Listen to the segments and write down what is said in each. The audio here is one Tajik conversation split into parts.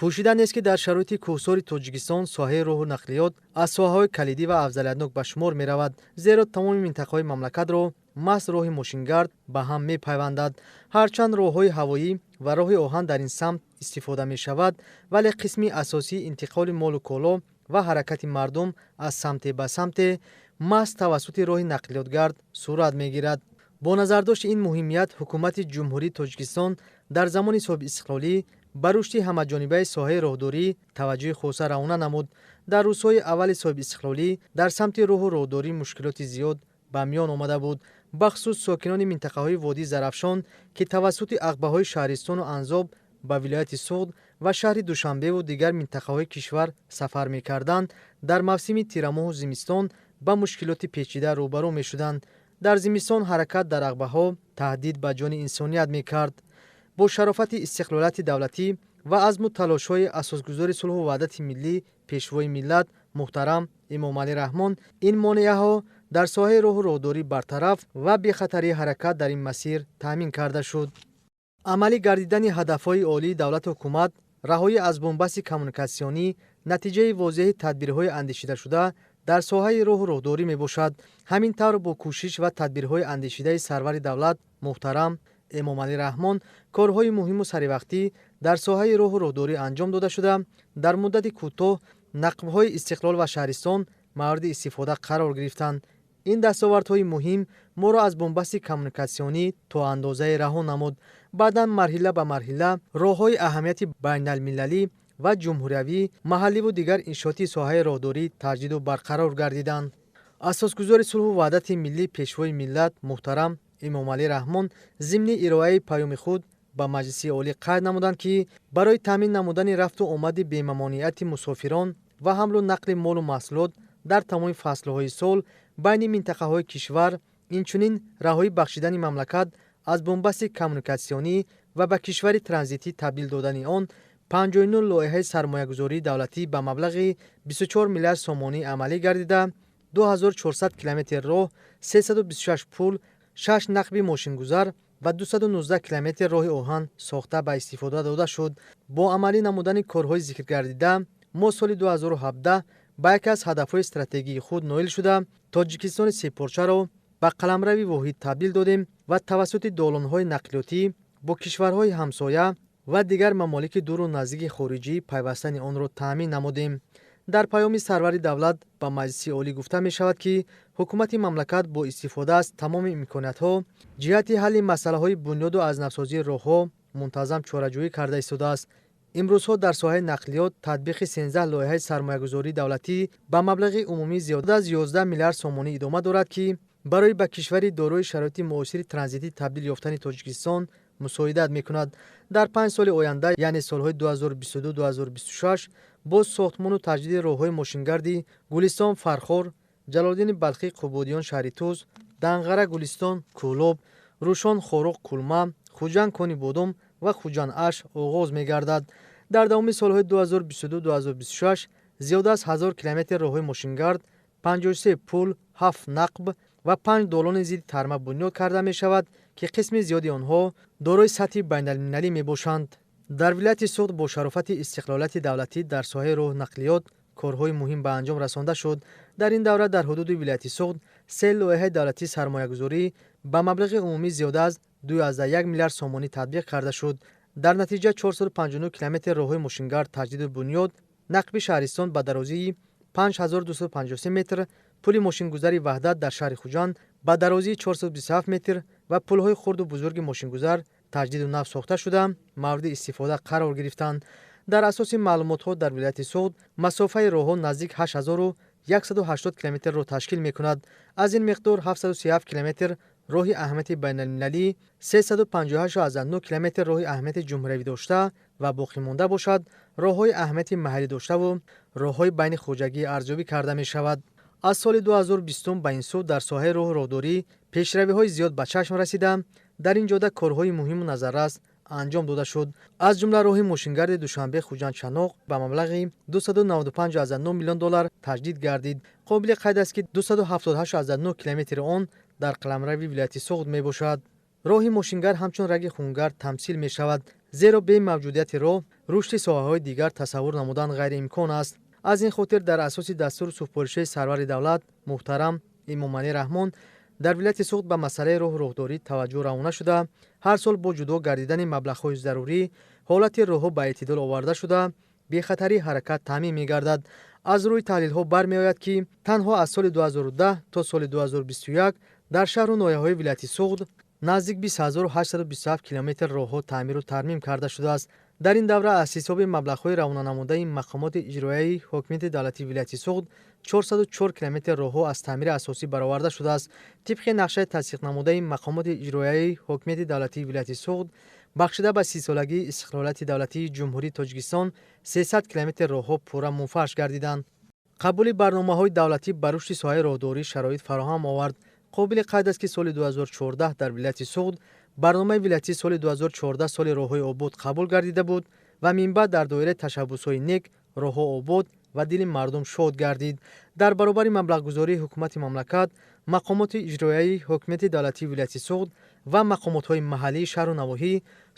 Пӯшида нест, ки дар шароити кӯҳсори Тоҷикистон соҳаи роҳу нақлиёт аз соҳаҳои калидӣ ва афзалиятнок ба шумор меравад, зеро тамоми минтақаҳои мамлакатро маҳз роҳи мошингард ба ҳам мепайвандад. Ҳарчанд роҳҳои ҳавоӣ ва роҳи оҳан дар ин самт истифода мешавад, вале қисми асосии интиқоли молу коло ва ҳаракати мардум аз самте ба самте маҳз тавассути роҳи нақлиётгард сурат мегирад. Бо назардошти ин муҳимият, ҳукумати Ҷумҳурии Тоҷикистон дар замони соҳибистиқлолӣ ба рушди ҳамаҷонибаи соҳаи роҳдорӣ таваҷҷӯҳи хоса равона намуд. Дар рӯзҳои аввали соҳибистиқлолӣ дар самти роҳу роҳдорӣ мушкилоти зиёд ба миён омада буд. Бахусус сокинони минтақаҳои водии Зарафшон, ки тавассути ағбаҳои шаҳристону Анзоб ба вилояти Суғд ва шаҳри Душанбеву дигар минтақаҳои кишвар сафар мекарданд, дар мавсими тирамоҳу зимистон ба мушкилоти печида рӯбарӯ мешуданд. Дар зимистон ҳаракат дар ағбаҳо таҳдид ба ҷони инсоният мекард. Бо шарофати истиқлолияти давлатӣ ва азму талошҳои асосгузори сулҳу ваҳдати миллӣ, пешвои миллат муҳтарам Эмомалӣ Раҳмон, ин монеаҳо дар соҳаи роҳу роҳдорӣ бартараф ва бехатарии ҳаракат дар ин масир таъмин карда шуд. Амалӣ гардидани ҳадафҳои олии давлату ҳукумат, раҳоӣ аз бунбасти коммуникатсионӣ натиҷаи возеҳи тадбирҳои андешидашуда дар соҳаи роҳу роҳдорӣ мебошад. Ҳамин тавр, бо кӯшиш ва тадбирҳои андешидаи сарвари давлат муҳтарам Эмомалӣ Раҳмон корҳои муҳиму саривақтӣ дар соҳаи роҳу роҳдорӣ анҷом дода шуда, дар муддати кӯтоҳ нақбҳои Истиқлол ва шаҳристон мавриди истифода қарор гирифтанд. Ин дастовардҳои муҳим моро аз бунбасти коммуникатсионӣ то андозае раҳо намуд. Баъдан марҳила ба марҳила роҳҳои аҳамияти байналмилалӣ ва ҷумҳуриявӣ, маҳалливу дигар иншооти соҳаи роҳдорӣ таҷдиду барқарор гардиданд. Асосгузори сулҳу ваҳдати миллӣ, пешвои миллат муҳтарам Эмомалӣ Раҳмон зимни ироаи паёми худ ба Маҷлиси Олӣ қайд намуданд, ки барои таъмин намудани рафту омади бемамониати мусофирон ва ҳамлу нақли молу маҳсулот дар тамоми фаслҳои сол байни минтақаҳои кишвар, инчунин раҳоӣ бахшидани мамлакат аз бунбасти коммуникатсионӣ ва ба кишвари транзитӣ табдил додани он, 59 лоиҳаи сармоягузории давлатӣ ба маблағи 24 миллиард сомонӣ амалӣ гардида, 2400 километр роҳ, 326 пул, 6 нақби мошингузар ва 219 километр роҳи оҳан сохта ба истифода дода шуд. Бо амалӣ намудани корҳои зикргардида мо соли 2017 ба яке аз ҳадафҳои стратегии худ ноил шуда, Тоҷикистони сепорчаро ба қаламрави воҳид табдил додем ва тавассути долонҳои нақлиётӣ бо кишварҳои ҳамсоя ва дигар мамолики дуру наздики хориҷӣ пайвастани онро таъмин намудем. Дар паёми сарвари давлат ба Маҷлиси Олӣ гуфта мешавад, ки ҳукумати мамлакат бо истифода аз тамоми имкониятҳо ҷиҳати ҳалли масъалаҳои бунёду аз навсозии роҳҳо мунтазам чораҷӯӣ карда истодааст. Имрӯзҳо дар соҳаи нақлиёт татбиқи 13 лоиҳаи сармоягузории давлатӣ ба маблағи умумӣ зиёда аз 11 миллиард сомонӣ идома дорад, ки барои ба кишвари дорои шароити муосири транзитӣ табдил ёфтани Тоҷикистон мусоидат мекунад. Дар 5 соли оянда, яъне солҳои 2022-2026, боз сохтмону таҷдиди роҳҳои мошингарди Гулистон Фархор, Ҷалолиддини Балхӣ Қубодиён шаҳри Тӯз, Данғара Гулистон Кӯлоб, Рӯшон Хоруғ Кулма, Хуҷанд Кони Бодом ва Хуҷанд Ашт оғоз мегардад. Дар давоми солҳои 2022-2026 зиёда аз 1000 километр роҳҳои мошингард, 53 пул, 7 нақб ва 5 долони зидди тарма бунёд карда мешавад, ки қисми зиёди онҳо дорои сатҳи байналмилалӣ мебошанд. Дар вилояти Суғд бо шарофати истиқлолияти давлатӣ дар соҳаи роҳ нақлиёт корҳои муҳим ба анҷом расонда шуд. Дар ин давра дар ҳудуди вилояти Суғд се лоиҳаи давлатии сармоягузорӣ ба маблағи умумӣ зиёда аз 2,1 миллиард сомонӣ татбиқ карда шуд. Дар натиҷа 459 километр роҳҳои мошингард таҷдиду бунёд, нақби шаҳристон ба дарозии 5253 метр, пули мошингузари Ваҳдат дар шаҳри Хуҷанд ба дарозии 427 метр ва пулҳои хурду бузурги мошингузар таҷдиду нав сохта шуда мавриди истифода қарор гирифтанд. Дар асоси маълумотҳо дар вилояти Суғд масофаи роҳҳо наздик 8180 километрро ташкил мекунад. Аз ин миқдор 737 километр роҳи аҳамияти байналмилалӣ, 358,9 километр роҳи аҳамияти ҷумҳуриявӣ дошта ва боқимонда бошад роҳҳои аҳамияти маҳаллӣ доштаву роҳҳои байни хоҷагӣ арзёбӣ карда мешавад. Аз соли 2020 ба ин сӯ дар соҳаи роҳу роҳдорӣ пешравиҳои зиёд ба чашм расида, дар ин ҷода корҳои муҳиму назаррас анҷом дода шуд. Аз ҷумла роҳи мошингарди Душанбе Хуҷанд Чаноқ ба маблағи 295,9 миллион доллар таҷдид гардид. Қобили қайд аст, ки 278,9 километри он дар қаламрави вилояти Суғд мебошад. Роҳи мошингард ҳамчун раги хунгард тамсил мешавад, Зеро бе мавҷудияти роҳ рушди соҳаҳои дигар тасаввур намудан ғайриимкон аст. Аз ин хотир дар асоси дастуру супоришҳои сарвари давлат муҳтарам Эмомалӣ Раҳмон дар вилояти Суғд ба масъалаи роҳу роҳдорӣ таваҷҷӯҳ равона шуда, ҳар сол бо ҷудо гардидани маблағҳои зарурӣ ҳолати роҳҳо ба эътидол оварда шуда, бехатарии ҳаракат таъмин мегардад. Аз рӯи таҳлилҳо бармеояд, ки танҳо аз соли 2010 то соли 2021 дар шаҳру ноҳияҳои вилояти Суғд наздик 20827 километр роҳҳо таъмиру тармим карда шудааст. Дар ин давра аз ҳисоби маблағҳои равонанамудаи мақомоти иҷроияи ҳокимияти давлатии вилояти Суғд 404 километр роҳҳо аз таъмири асосӣ бароварда шудааст. Тибқи нақшаи тасдиқнамудаи мақомоти иҷроияи ҳокимияти давлатии вилояти Суғд бахшида ба 30-солагии истиқлолияти давлатии Ҷумҳурии Тоҷикистон 300 километр роҳҳо пурра мунфарш гардиданд. Қабули барномаҳои давлатӣ ба рушди соҳаи роҳдорӣ шароит фароҳам овард. Қобили қайд аст, ки соли 2014 дар вилояти Суғд барномаи вилоятии соли 2014 соли роҳҳои обод қабул гардида буд ва минбаъд дар доираи ташаббусҳои нек роҳҳо обод ва дили мардум шод гардид. Дар баробари маблағгузории ҳукумати мамлакат, мақомоти иҷроияи ҳокимияти давлатии вилояти Суғд ва мақомотҳои маҳаллии шаҳру навоҳӣ,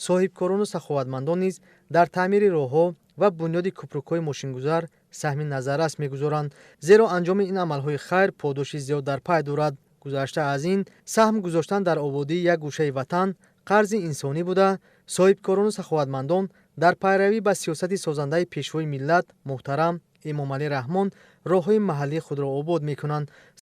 соҳибкорону саховатмандон низ дар таъмири роҳҳо ва бунёди кӯпрукҳои мошингузар саҳми назаррас мегузоранд, зеро анҷоми ин амалҳои хайр подоши зиёд дар пай дорад. Гузашта аз ин, саҳм гузоштан дар ободии як гӯшаи ватан қарзи инсонӣ буда, соҳибкорону саховатмандон дар пайравӣ ба сиёсати созандаи пешвои миллат муҳтарам Эмомалӣ Раҳмон роҳҳои маҳаллии худро обод мекунанд.